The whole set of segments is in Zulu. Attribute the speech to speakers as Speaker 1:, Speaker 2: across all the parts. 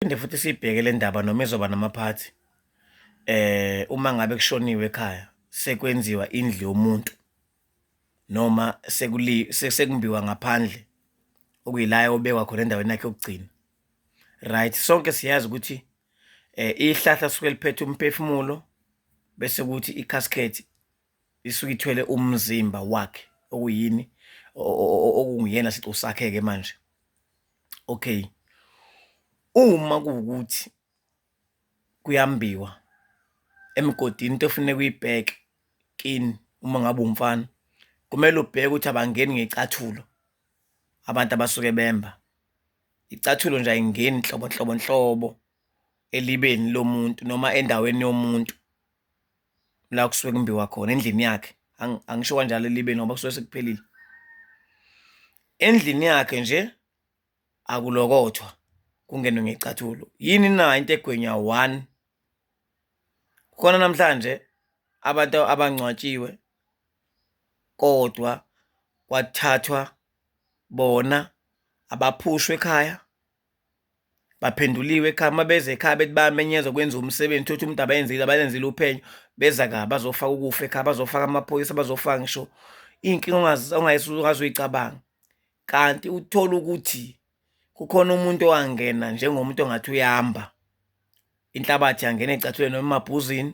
Speaker 1: Phinde futhi siyibheke le ndaba noma izoba namaphathi uma ngabe kushoniwe ekhaya sekwenziwa indlu yomuntu noma sekumbiwa ngaphandle okuyila ayobekwa khona endaweni yakhe yokugcina. Right, sonke siyazi ukuthi ihlahla suke liphethe umphefumulo bese kuthi i-casket isuke ithwele umzimba wakhe okuyini okunguyena siqu sakhe-ke manje. Okay, uma kuwukuthi kuyambiwa emgodini into ofuneka uyibheke kini uma ngabe uwumfana, kumele ubheke ukuthi abangeni ngey'cathulo abantu abasuke bemba. Icathulo nje ayingeni nhlobo nhlobo nhlobo elibeni lomuntu noma endaweni yomuntu la kusuke kumbiwa khona endlini yakhe. Angisho kanjalo elibeni ngoba kusuke sekuphelile. Endlini yakhe nje akulokothwa kungenwe ngecathulo. Yini na into egwinya one? Khona namhlanje abantu abangcwatshiwe kodwa kwathathwa bona abaphushwa ekhaya, baphenduliwe ekhaya. Uma beza ekhaya bethi bayamenyezwa kwenziwe umsebenzi, uthole ukuthi umuntu abayenzile abalenzile uphenyo, beza kabi bazofaka ukufa ekhaya, bazofaka amaphoyisa, bazofaka ngisho iy'nkinga ongaze uy'cabange. Kanti uthole ukuthi kukhona umuntu owangena njengomuntu ongathi uyamba, inhlabathi yangena ey'cathulweni noma emabhuzini,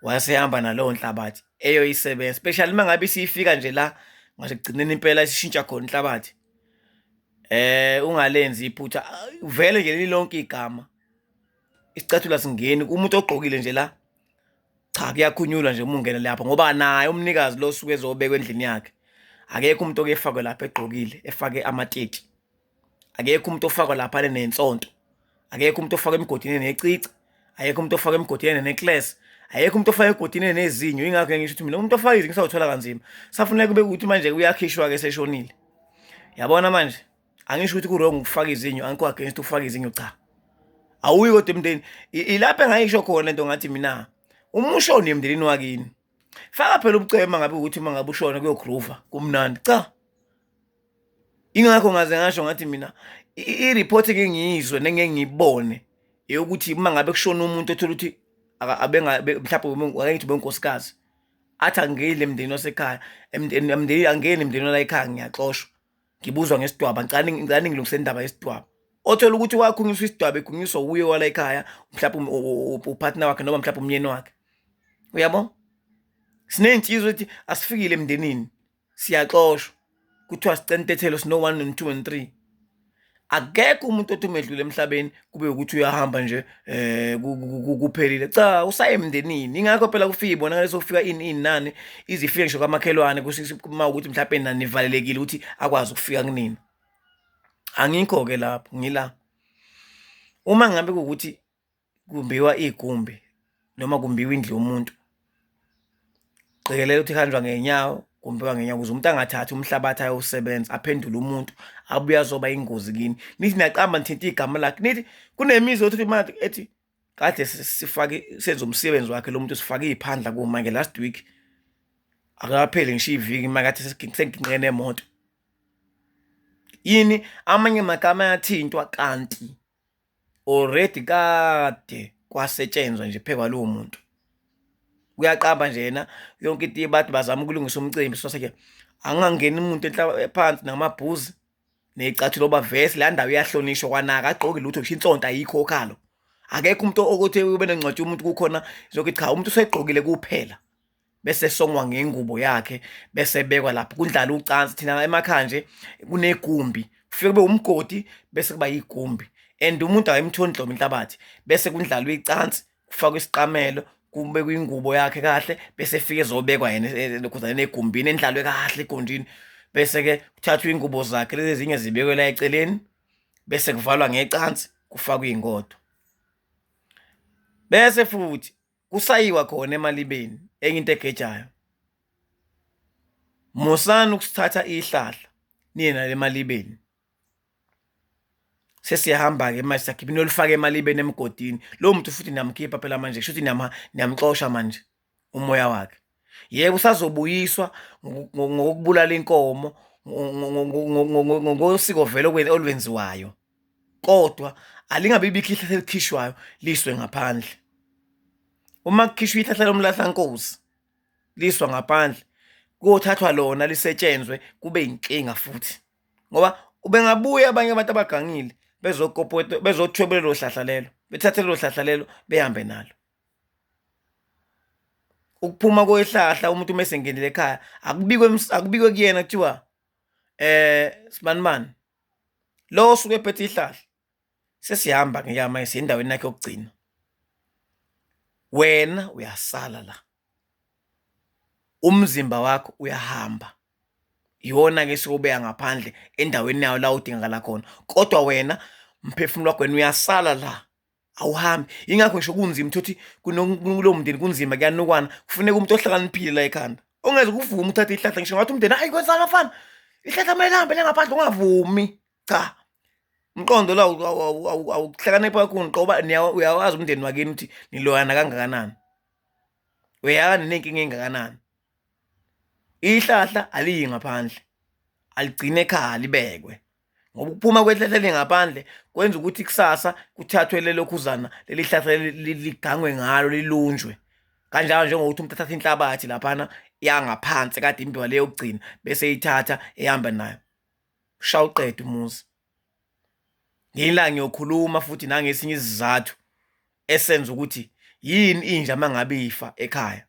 Speaker 1: wase ehamba naleyo nhlabathi eyoyisebenza, especially uma ngabe isifika nje la ngasekugcineni impela isishintsha khona inhlabathi. Ungalenzi iphutha vele nje lilonke igama isicathulo asingeni umuntu ogqokile nje la, cha kuyakhunyulwa nje uma ungena lapho ngoba naye umnikazi lo osuke ezobekwa endlini yakhe akekho umuntu oke efakwe lapha egqokile efake amateki. Akekho umuntu ofakwa lapha nensonto, akekho umuntu ofakwa emgodini enecici, akekho umuntu ofakwa emgodini ene-necklace, akekho umuntu ofakwa emgodini enezinyo. Yingakho ngisho ukuthi mina umuntu ofaka izinyo usawuthola kanzima. Safuneka kube ukuthi manje uyakhishwa-ke eseshonile. Yabona manje angisho ukuthi ku-wrong ukufaka izinyo, angikho against ukufaka izinyo, cha. Awuyi kodwa emndenini. Ilapho engayisho khona lento ngathi mina uma ushone emndenini wakini faka phela ubucema ngabe ukuthi uma ngabe ushona kuyogroova kumnandi cha. Ingakho ngaze ngasho ngathi mina i-report eke ngiyizwe nengeke ngiyibone eyokuthi uma ngabe kushona umuntu othola ukuthi mhlawumbe ake ngithi ubenkosikazi athi angiyile emndenini wasekhaya emndeni angeni emndenini wala ekhaya ngiyaxoshwa ngibuzwa ngesidwaba ngicela ngicela ningilungise indaba yesidwaba. Othola ukuthi wakhungiswa isidwaba ekhunyiswa wuye wala ekhaya mhlawumbe upartner wakhe noma mhlawumbe umyeni wakhe. Uyabo? Siney'nsizwa ethi asifikile emndenini siyaxoshwa kuthiwa sicela intethelo sino-one and two and three. Akekho umuntu othi uma edlula emhlabeni kube ukuthi uyahamba nje kuphelile, cha usaye emndenini. Yingakho phela kufike ibonakale sokufika ini ini nani ize ifike ngisho kamakhelwane uma ukuthi mhlampe nanivalelekile ukuthi akwazi ukufika kunina. Angikho-ke lapho ngila. Uma ngabe kuwukuthi kumbiwa igumbi noma kumbiwa indlu yomuntu, qikelela ukuthi kuhanjwa ngey'nyawo, kumbiwa ngey'nyawo ukuze umuntu angathathi umhlabathi ayowusebenza aphendule umuntu abuye azoba ingozi kini. Nithi niyaqamba nithinta igama lakhe, nithi kunemizi othi manje ethi kade sifake senze umsebenzi wakhe lo muntu sifake iy'phandla kuma nge-last week akakapheli ngisho iviki makathi senginqe nemoto. Yini amanye amagama ayathintwa kanti already kade kwasetshenzwa nje phezu kwalowo muntu. Uyaqamba nje yena yonke into bathi bazama ukulungisa umcimbi so ke angangeni umuntu phansi namabhuzi ney'cathulo bavese leya ndawo iyahlonishwa kwanaka agqoke lutho ngisho insonto ayikho okhalo. Akekho umuntu okuthi ube nengcwatsha umuntu kukhona zokuthi cha umuntu usegqokile kuphela. Bese esongwa ngengubo yakhe bese ebekwa lapho kundlala ucansi. Thina emakhaya nje kunegumbi kufike kube umgodi bese kuba yigumbi and umuntu akayimtholi nhlobo inhlabathi bese kundlalwa icansi kufakwe isiqamelo kubekwe ingubo yakhe kahle bese efike ezobekwa yena lokhuzana egumbini endlalwe kahle egunjini bese-ke kuthathwa iy'ngubo zakhe lezi ezinye zibekwe la eceleni bese kuvalwa ngecansi kufakwe iy'ngodo. Bese futhi kusayiwa khona emalibeni enye into egejayo musani ukusithatha ihlahla niye nalo emalibeni. Sesiyahamba-ke manje siyakhipha niyolifaka emalibeni emgodini lowo muntu futhi niyamkhipha phela manje kusho ukuthi niyamxosha manje umoya wakhe. Yebo usazobuyiswa ngokubulala inkomo ngosiko vele olwenziwayo. Kodwa alingabi bikho ihlahla elikhishwayo liswe ngaphandle. Uma kukhishwa ihlahla lomlahlankosi liswa ngaphandle, kuyothathwa lona lisetshenzwe kube inkinga futhi. Ngoba ubengabuya abanye abantu abagangile bezokopota bezothwebula lelo hlahla lelo, bethathe lelo hlahla lelo behambe nalo. Ukuphuma kwehlahla umuntu uma esengenile ekhaya akubikwe akubikwe kuyena kuthiwa sibanibani lo osuke ephethe ihlahla sesihamba ke manje siya endaweni yakhe yokugcina. Wena uyasala la, umzimba wakho uyahamba. Iwona-ke esiyobeka ngaphandle endaweni yawo la udingakala khona, kodwa wena mphefumulo wakho wena uyasala la. Awuhambi. Yingakho ngisho kunzima uthole ukuthi kulowo mndeni kunzima kuyanukwana, kufuneka umuntu ohlakaniphile la ekhanda. Ongeze ukuvume uthathe ihlahla ngisho ngathi umndeni hayi kwenzani bafana. Ihlahla kumele lihambe le ngaphandle ungavumi. Cha. Umqondo la awuhlakaniphi kakhulu ngoba uyawazi umndeni wakini ukuthi niloyana kangakanani. Uyayani nenkinga engakanani. Ihlahla aliyi ngaphandle. Aligcine ekhaya libekwe. Ngoba ukuphuma kwehlahla elingaphandle kwenza ukuthi kusasa kuthathwe lelo khuzana leli hlahla ligangwe ngalo lilunjwe. Kanjalo njengokuthi umuntu athathe inhlabathi laphana yangaphansi kade imbiwa le yokugcina bese eyithatha ehamba nayo. Ushaya uqede umuzi. Ngelinye ilanga ngiyokhuluma futhi nangesinye isizathu esenza ukuthi yini inja uma ngabe ifa ekhaya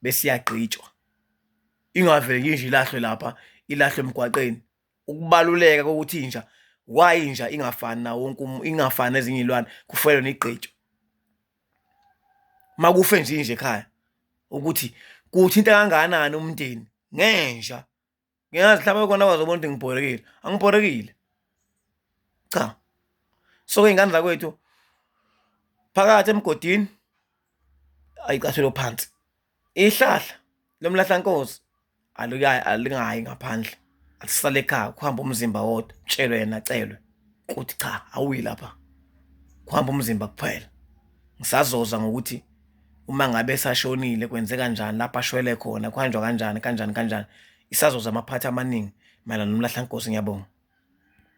Speaker 1: bese iyagqitshwa. Ingavele nje inja ilahlwe lapha, ilahlwe emgwaqeni. Ukubaluleka kokuthi inja, why inja ingafani nawo wonke ingafani nezinye iy'lwane kufanele yona igqitshwe. Uma kufe nje inja ekhaya ukuthi kuwuthinta kangakanani umndeni ngenja. Ngiyazi mhlawumbe khona bazobona ukuthi ngibhorekile. Angibhorekile. Cha. So iy'ngane zakwethu phakathi emgodini ayicathulo phansi. Ihlahla lomlahlankosi aluyayi alingayi ngaphandle. Alisale ekhaya kuhambe umzimba wodwa kutshelwe yena acelwe ukuthi cha awuyi lapha. Kuhambe umzimba kuphela. Ngisazoza ngokuthi uma ngabe esashonile kwenzeka njani lapho ashwele khona kuhanjwa kanjani kanjani kanjani. Isazoza amaphathi amaningi mayelana nomlahlankosi ngiyabonga.